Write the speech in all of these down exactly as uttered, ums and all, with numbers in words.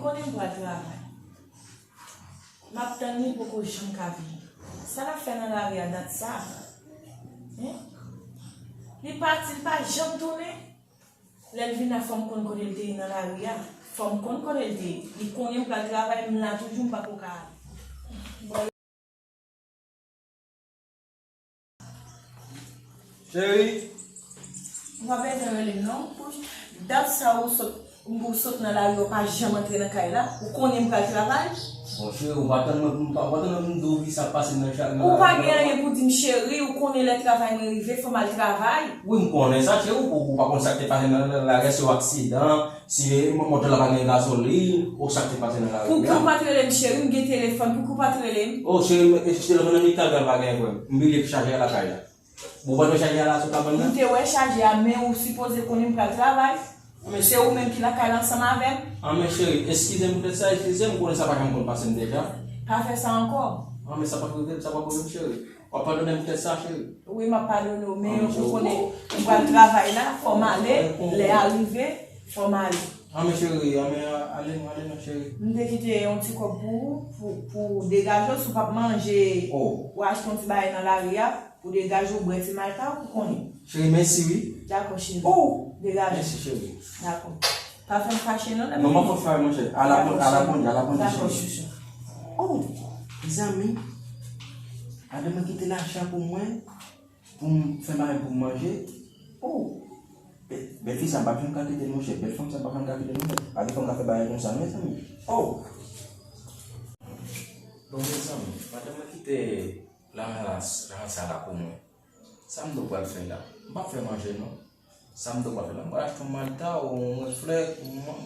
Konnen m pral travay. M ap tann li, li poko janm ka vini. Sa l ap fè nan lari a dat sa? Hein? Li pati, li pa janm tounen. Lè l vin la, fò m konn kote l te ye nan lari a. Fò m konn kote l te ye. Li konnen m pral travay, m la toujou, m pako ka ale. Cheri. Ou pa bezwen rele m non. Dat sa ou sot, ou sot nan lari, ou pa janm antre nan kay la. Ou konnen m pral travay. Bon, cheri, ou pa tann mwen pou m pa, ou pa tann mwen pou m di w ki sa k pase nan chak nan. Ou pa gen anyen pou di m, cheri, ou konnen lè travay mwen rive, fò m al travay. Wi, m konnen sa, cheri, ou, ou pa konn sa k te pase nan, nan, nan lari a, se yon aksidan, si moto la pa gen gazolin, ou sa k te pase nan lari a. Pouki ou pa t rele m, cheri, m gen telefòn, pouki ou pa t rele m? Oh, cheri, men, e, telefòn nan li ta gen pa gen vre. M bliye chaje a lakay la. Bon, ou pa t wè chaje a la sou kabann nan? M te wè chaje a, men ou sipoze konnen m pral travay. Men se ou menm ki lakay la ansanm avè m. Ah, men cheri, eskize m poutèt sa, eskize m, ou konnen sa pa janm konn pase m deja. Pa fè sa ankò. Ah, men sa pa rive, sa pa rive, cheri. W ap padone m poutèt sa, cheri? Wi, m ap padone w, men ou konnen, ou pral travay la, fò m ale, lè a rive, fò m ale. Ah, men cheri, ah, men ale non, ale non, cheri. M te kite yon ti kòb pou ou, pou, pou degaje w, si w p ap manje, ou achte yon ti bagay nan lari a, pou degaje w, bwè ti malta, ou konnen. Cheri, mèsi, wi. Dakò, cheri. Oh! Degaje. Mèsi, cheri. Dakò. Pa fè m fache, non, non, m ap fè w fache, monchè. Ala bon, ala bon, ala bon, cheri. Dakò, chouchou. Oh, mezanmi, madanm mwen kite lajan pou mwen, pou m fè bagay pou m manje. Oh, bèl, bèl fi sa m p ap janm ka kite l, monchè. Bèl fanm sa m p ap janm ka kite l, monchè. Pa gen fanm k ap fè bagay konsa, non, mezanmi. Oh. Bon, mezanmi, madanm mwen kite lajan sa la pou mwen. Sa m do pral fè la? M p ap fè manje, non. Sa m do pral fè la? M pral achte yon malta, yon flè, mwen,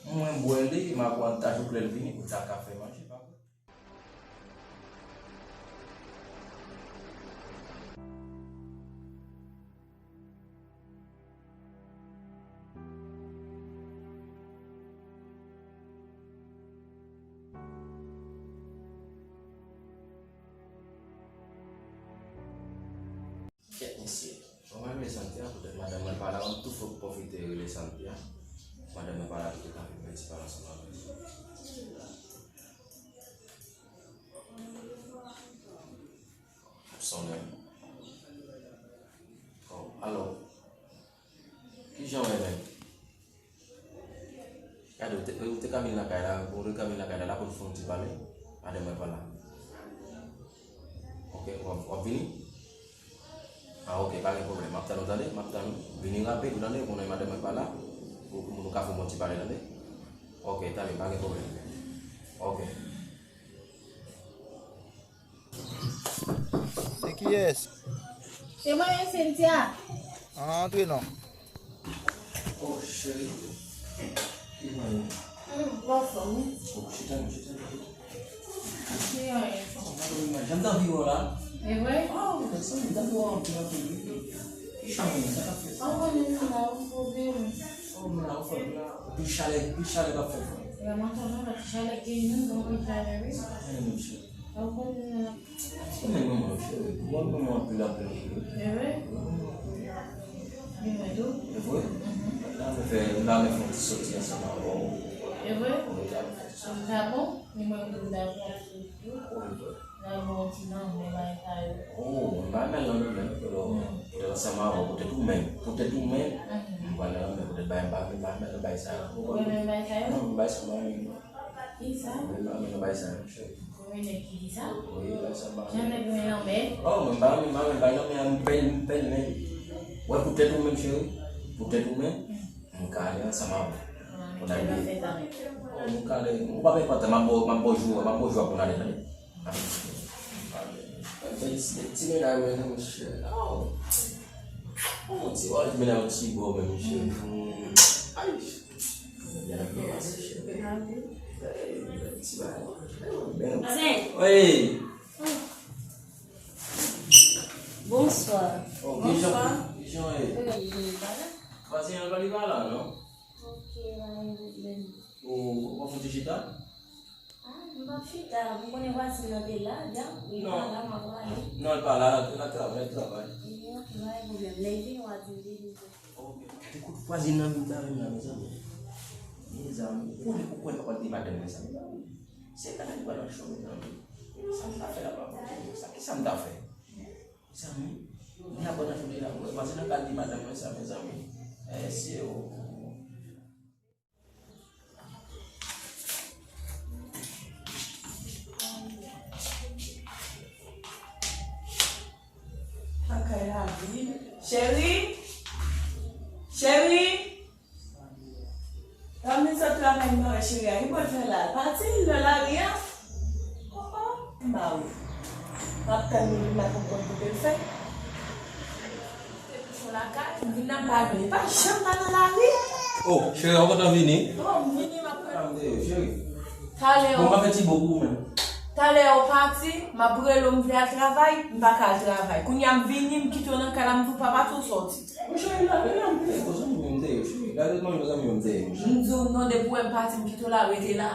mwen bwè li, m ap pran ta jouk lè l vini, pou sa ka fè manje, pa vre? Kèt mesye. Mwen rele Santi a, poutèt madanm mwen pa la, m tou fòk pwofite rele Santi a. Madanm mwen pa la, poutèt anvi fè ti pale ansanm avè l. Ap sonnen. Oh, alo. Kijan w ye menm? Gade, ou te, ou te ka vin lakay la, ou te ka vin lakay la, la pou n fè yon ti pale. Madanm mwen pa la. Ok, w ap, w ap vini? Ah, ok, pa gen pwoblèm. M ap tann ou, tande? M ap tann ou. Vini rapid, ou tande? Konnen madanm mwen pa la. Pou, pou nou ka fè yon ti pale, tande? Ok, tande, pa gen pwoblèm. Ok. Se kiyès? Se mwen menm, Cynthia. Antre non. Oh, cheri. Ki jan w ye? Hmm, m anfòm, wi. Oh, chita non, chita non. Ki jan w ye? Oh, pa gen mal. Jan m t anvi wè w la. E vre? Oh, mezanmi, m t anvi wè w anpil, anpil, wi. Ki jan w ye? Sa k ap fèt? Ou konnen m la, ou konnen. Oh, m la, ou fè m la. Anpil chalè, anpil chalè k ap fèt, wi. Vrèman, tonton, la, ti chalè k genyen, bon, anpil chalè, wi. Sa fè menm, cheri. Ou konnen. Ou menm, manman, cheri. Ou konn manman anpil, anpil, anpil. E vre? Li mwen tou. E vre? Mhm. La, nou fè, la, nou fè yon ti soti ansanm avè w. E vre? Wi, la, nou fè yon ti soti. Sa bon? Li mwen tou, dakò, tou, tou. Wi, vre. La, bon, ti nan, men bagay sa yo. Oh, m pa renmen nan men, men, poutèt, hmm, poutèt ansanm avè w, poutèt ou menm. Poutèt ou menm, mhm, m pa renmen nan men, poutèt bagay, m pa renmen bagay sa yo. Ou renmen bagay sa yo? Non, bagay sa yo, m pa renmen, non. Ki sa? Mwen pa renmen nan bagay sa yo, cheri. Ou renmen nèg ki di sa? Wi, bagay sa m pa renmen. Jan nèg renmen lanmè? Oh, mwen pa renmen, m pa renmen bagay lanmè a, m pè, m pè l menm. Wè, poutèt ou menm, cheri. Poutèt ou menm, hmm, m ka ale ansanm avè w. Ah, pou n al byen. Oh, m ka ale, ou pa pè pran tan, m ap ba w, m ap ba w jou, m ap ba w jou a pou n ale, tande? Ti medam, men, monchè. Oh. Oh, ti, oh, ti medam, ti bò, men, monchè. Ay. Zen. Wi. Bonswa. Oh, kijan, kijan w ye? Vwazen an li pa la, non? Ok, pa gen pwoblèm. Ou, ou pa fouti chita? Ah, m p ap chita. M konnen vwazin nan te la, dja. Li pa la, m ap ale. Non, li pa la, l ap travay, l ap travay. Ok, pa gen pwoblèm. Lè l vini, w a di m vini tou. Ok. Gade kout vwazin nan vin avè m la, mezanmi. Mezanmi, ou konnen, ou kwè papa di madanm mwen sa, mezanmi. Se gade li pral nan cho, mezanmi. Sa m ta fè la, papa? Sa, kisa m ta fè? Mezanmi, li ap nan cho, li ap pase nan kay di madanm mwen sa, mezanmi. Mesye o. Nan kay la, wi. Cheri! Cheri! Lè m vin sot travay, m pa wè cheri a. Ki bò l fè la? L pati, l nan lari a? Oh, oh, m ba ou. M ap tann li, m pa konprann kote l fè. Lakay, m vin nan bagay, li pa janm pa nan lari. Oh, cheri, ou kontan vini? Oh, m vini, m ap pran. Cheri. Talè. Bon, m pa fè ti bo pou ou menm. Talè ou pati, m ap rele w, m vle al travay, m pa ka al travay. Kounye a m vini, m kite w nan kay la, m di w papa tou sòti. Bon, cheri, la, la, m te, bon, zanmi m te ye, cheri. Gade kòman zanmi m te ye, cheri. M di w non, depi w wè m pati, m kite w la, rete la.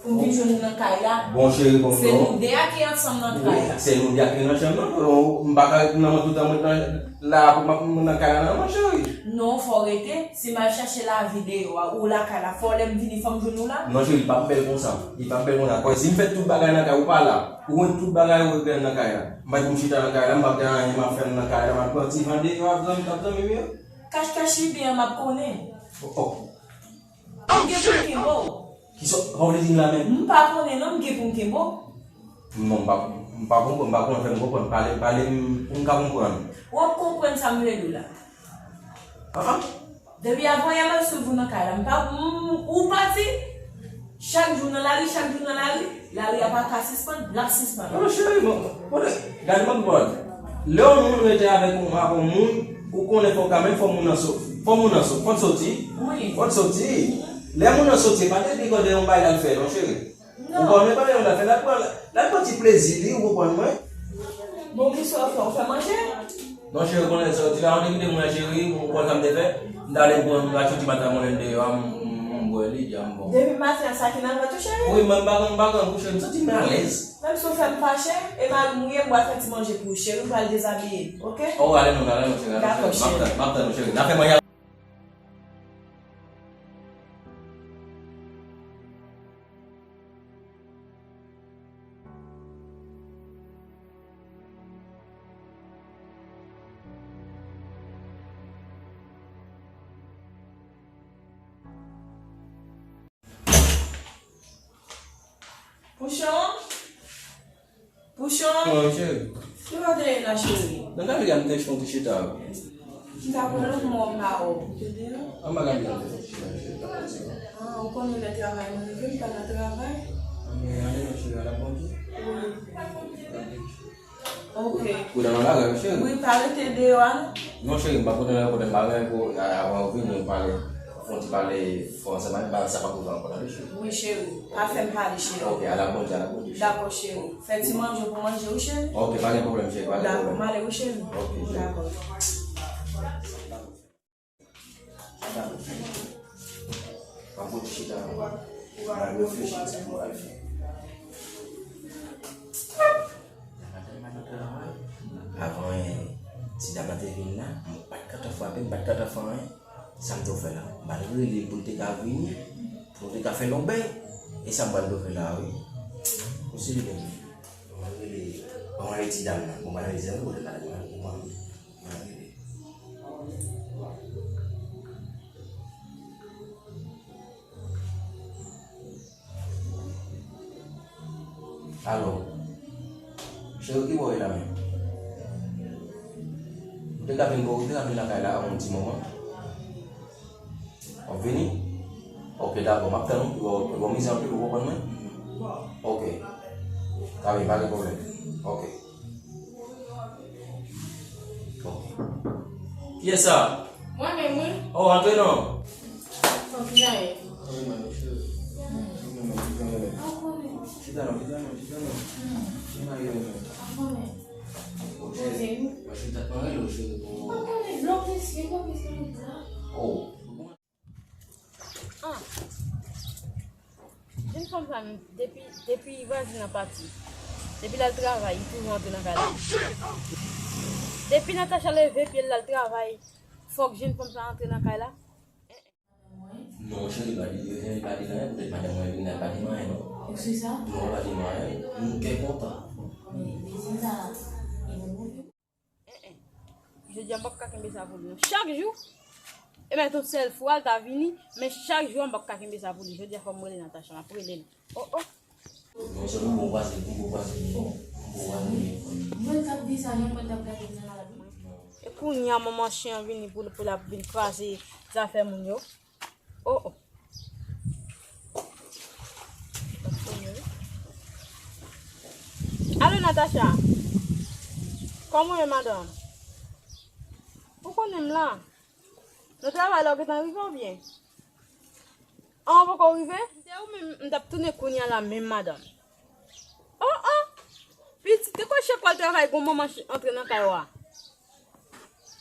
Pou m vin jwenn ou nan kay la. Bon, cheri, bon, se nou de a ki ansanm nan kay la. Se nou de a ki nan chanm nan. Bon, m pa ka ret nan mwen toutan, mwen nan la pou m ap nan kay la, non, cheri. Non, fò w rete. Si m al chache lavi deyò a, ou lakay la, fò lè m vini, fò m jwenn ou la. Non, cheri, li p ap bèl konsa. Li p ap bèl konsa. Kòm si m fè tout bagay nan kay, ou pa la. Ou konn tout bagay ou regle nan kay la. M pa di m chita nan kay la, m p ap gen anyen m ap fè nan kay la, m ap pran ti van deyò, ap zanmi, ap zanmi m yo. Kach kach li byen, m ap konnen. Oh, oh. M gen pou m kenbe w. Kisa w vle di m la menm? M pa konnen non, m gen pou m kenbe w. Non, m pa, m pa konprann, m pa konn fè m konprann. Pale, pale m pou m ka konprann. W ap konprann sa m vle di w la. Ah, ah. Depi avanyè m ap swiv ou nan kay la, m pa, m, ou pati, chak jou nan lari, chak jou nan lari, lari a pa ka sispann, l ap sispann. Non, cheri, bon, bon, gade mwen bon. Lè yon moun rete avèk yon, avèk yon moun, ou konnen fò w ka, men fò moun nan so-, fò moun nan so-, fò l soti. Wi. Fò l soti. Lè moun nan soti, pa te di kòde yon bagay l al fè, non, cheri. Ou konprann mwen, pa gen anyen l ap fè, l ap pran, l ap pran ti plezi li, ou konprann mwen? Bon, kisa w fè? Ou fè manje? Non, cheri, konnen sa, ou di la, ou te kite mwen, cheri, ou konn sa m te fè? M t ale, m pran, m al soti maten, mwen deyò a, m, m, m bwè li, di a m bon. Depi maten an, sa ki nan vant ou, cheri? Wi, men m pa gen, m pa gen gou, cheri, m santi m alèz. Menm si w fè m fache, e mari m ou ye, m pral fè ti manje pou ou, cheri, m pral dezabiye, oke? Oh, ale non, ale non, cheri, ale non, cheri. Dakò, cheri. M ap tann, m ap tann ou, cheri. N a fè manje. Pouchon? Pouchon? Wi, cheri. Ki kote w ye la, cheri? Nan galerie a m te fè yon ti chita. M ta pran lòt mò m pa wè w. Ou te deyò? Anba galerie a m te fè yon ti chita, cheri. Ah, ou konnen lè travay mwen rive, m pa nan travay. Anben, ale non, cheri, al ak Bondye. Wi. Ok. Ou nan lari, cheri? Wi, pa rete deyò a, non. Non, cheri, m p ap rete deyò, kote m pa renmen pou, a, avan ou vini, nou pale, fè yon ti pale fò ansanm, ba sa p ap rive ankò, tande, cheri? Wi, cheri. Pa fè m pale, cheri. Ok, al ak Bondye, al ak Bondye, cheri. Dakò, cheri. Fè ti manje pou manje, wi, cheri. Ok, pa gen pwoblèm, cheri, pa gen pwoblèm. Dakò, m ale, wi, cheri. Ok, cheri. Dakò. Avan, eh, ti dam nan te vin la, m pa t ka t frape, m pa t ka t fè anyen. Sa m t fè la? M al rele l pou l te ka vini, pou nou te ka fè yon bèy. E sa m pral fè la, wi. Ou si li vini. M al rele, m al rele ti dam nan. Bon, m al rele ti dam nan, kote l la, m al rele. Alo. Cheri, ki bò w ye la menm? Ou te ka vin, ou te ka vin lakay la yon ti moman? W ap vini? Ok, dakò, m ap tann ou. Ou, ou, ou mize anpil, ou konprann mwen? Ok. Ka vin, pa gen pwoblèm. Ok. Ok. Kiyès sa? Mwen menm, wi. Oh, antre non. Bon, kijan ye? Antre non, cheri. Antre non, kijan ye? Chita non, chita non, chita non. Kijan ye menm? Antre non. Mwen chita, mwen rele w, cheri, pou... Oh. Ah. Jenn fanm sa menm, depi, depi vwazin nan pati, depi l al travay, li toujou antre nan kay la. Depi Natacha leve pye l, l al travay, fòk jenn fanm sa antre nan kay la. Non, cheri, pa di, cheri, pa di anyen, poutèt madanm mwen vin la, pa di m anyen, non. Ou sou sa? Non, pa di m anyen. M byen kontan. Men, men se sa, e bon, bon. Jodi a, m p ap ka kenbe sa pou li, non. Chak jou, e mèt yon sèl fwa, l ta vini, men chak jou, m p ap ka kenbe sa pou li. Jodi a, fò m rele Natacha, m ap rele l. Oh, oh. Non, se pou bon pase, pou bon pase, pou bon pase. Mwen t ap di sa, non, mwen t ap gade nan lavi. E kounye a, manman chen an vini pou, pou l ap vin kraze zafè moun yo. Oh, oh. Alo, Natacha. Kòman w ye, madanm? Ou konnen m la. Nan travay la, w gentan rive oubyen? An, w poko rive? Si te ou menm, m t ap tounen kounye a la menm, madanm. Oh, oh! Pitit, te kwè chak w al travay, gon manman ch-, antre nan kay ou a.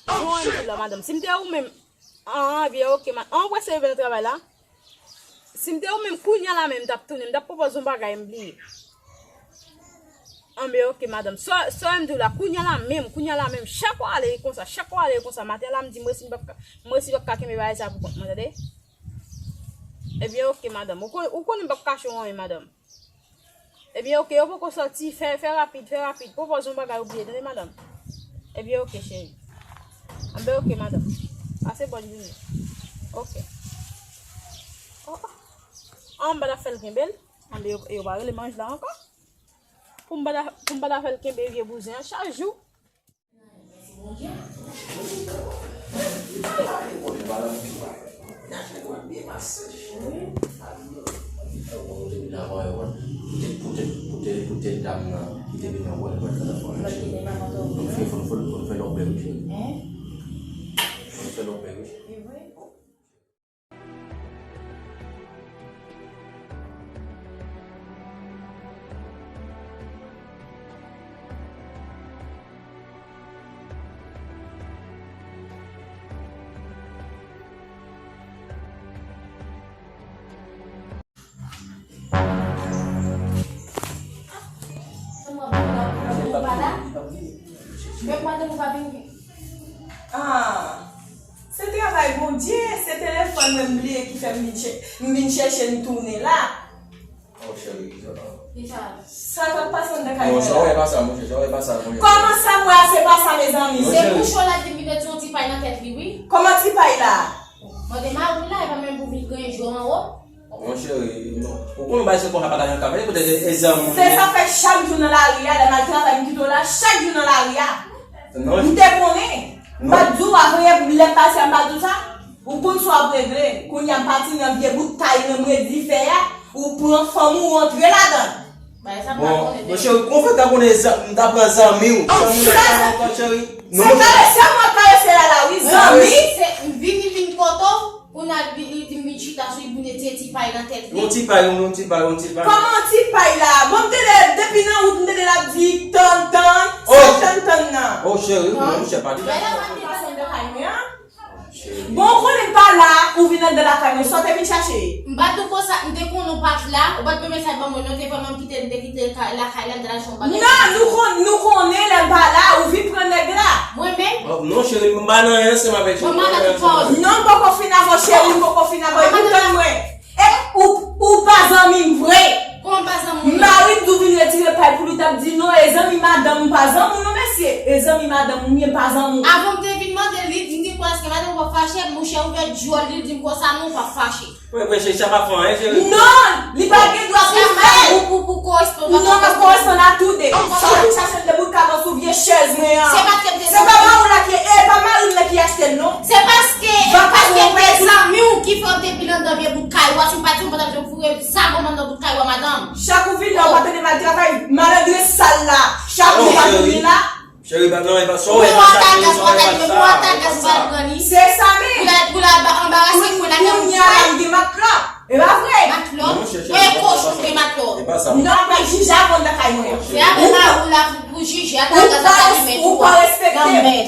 Bon, ann di la, madanm. Si m te ou menm, an, an, byen, oke, ma-, an, w prese rive nan travay la? Si m te ou menm, kounye a la menm, m t ap tounen, m t ap pwopoze yon bagay, m bliye. Anben, oke, madanm. Sa, sa m di w la, kounye a la menm, kounye a la menm, chak w ale e konsa, chak w ale e konsa. Maten la, m di, m resi m p ap ka, m resi p ap ka kenbe bagay sa pou kont mwen, tande? Ebyen, oke, madanm. Ou kon-, ou konnen m p ap kache w anyen, madanm. Ebyen, oke, yo poko sòti, fè, fè rapid, fè rapid. Pwopoze yon bagay ou bliye, tande, madanm? Ebyen, oke, cheri. Anben, oke, madanm. Pase bòn jounen. Oke. Oh, oh. An, m pa ta fè l kenbe l. Anben, yo, yo pa rele m anj la ankò. Pou m pa ta, pou m pa ta fè l kenbe vye bouzen an chak jou. Poutèt dam nan ki te vin nan wòl mwen nan fò mèche. Fò n fè, fò n fè lòbè wi. Fò n fè lòbè wi. Ou pa la? Menm madanm ou pa vin. Ah, se travay Bondye, se telefòn mwen m bliye ki fè m vin chè-, m vin chèche m tounen la. Oh, cheri, kisa sa? Kisa? Sa k ap pase anndan kay mwen la? Non, sa w wè pa sa, monchè, sa w wè pa sa, monchè. Kòman sa m wè a se pa sa, mezanmi? Non, cheri. Se bouch ou la di m vin met yon ti pay nan tèt li, wi. Kòman ti pay la? Mande mari w la, e pa menm pou vin ganyen jou anwo. Non, cheri, non. Ou konnen bagay se konsa pa ta janm ka fèt, poutèt e zanmi w. Se sa fè chak jou nan lari a, lè m al travay, m kite w la, chak jou nan lari a. Non. M te konnen. M pa t di w, apre lè pase a, m pa t di w sa. Ou konn sa w ap regle. Kounye a m pati nan vye bout kay nan mwen dife a, ou pran fanm ou antre ladan l. Bon, monchè, ou konn fè ta konnen zan-, m ta pran zanmi w. Zanmi w pa nan kò, cheri. Non, se monchè. Karese mwen, karese la, la, wi, zanmi. Se, m vini vin kote w, pou n al vi-, li di m vin chita sou li, pou n etire ti pay nan tèt li. Yon ti pay, yon, yon ti pay, yon ti pay. Kòman yon ti pay la? Bon, m tande, depi nan wout, m tande l ap di, tann, tann, sa tann, tann nan. Oh, cheri, non, monchè, pa di sa. Bon, ou konnen m pa la, ou vin anndan lakay mwen, sa w te vin chache? M pa t di w konsa, m te konnen w pa t la, ou pa t pran mesaj ban mwen, non, te vrèman m kite, m te kite ka-, lakay la, m t al achte yon bagay. Non, nou kon-, nou konnen lè m pa la, ou vin pran nèg la. Mwen menm? Oh, non, cheri, m pa nan anyen ansanm avèk ou. Mwen, m pa nan tout pawòl. Non, m poko fin avè w, cheri, m poko fin avè w, epi tann mwen. E ou, ou pa zanmi m vre. Kòman m pa zanmi w? Mari m di w vin retire pay pou li, w t ap di non, e zanmi madanm m, pa zanmi w non, mesye. E zanmi madanm ou, m ye, m pa zanmi w. Avan m te vin mande l, li di m gen kwè èske madanm ou p ap fache, monchè ouvè dyòl li, li di m konsa non, ou p ap fache. Wi, wi, cheri, sa pa fè anyen, cheri. Non, li pa gen dwa pou fè l. Ou, ou, ou koresponn, non, m ap koresponn a tou de. Sa w vin chache m de bout kabans ou vye chèz mwen an. Se pa ke m te... Se pa mari w la ki, e pa mari m nan ki achte l non. Se paske, paske se zanmi w ki fè w te pile anndan vye bout kay ou a, si w pa t, ou pa t ap janm foure zagonm anndan bout kay ou a, madanm. Chak ou vin la, ou pa tande m al travay, malandren sal la. Chak jou ou pa t vin la. Cheri, pa, non, e pa sa, e pa sa, cheri, non, e pa sa, e pa sa. Se sa menm. Pou la, pou la anbarase, pou la... Kounye a la, m gen matlòt. E pa vre? Matlòt? Non, cheri, cheri, e kochon gen matlòt. E pa sa. Non, m ap jije avan anndan kay mwen an. Se avè mari w la pou, pou jije, ata gaz ata limen tou. Ou pa respekte m. Lanmèd.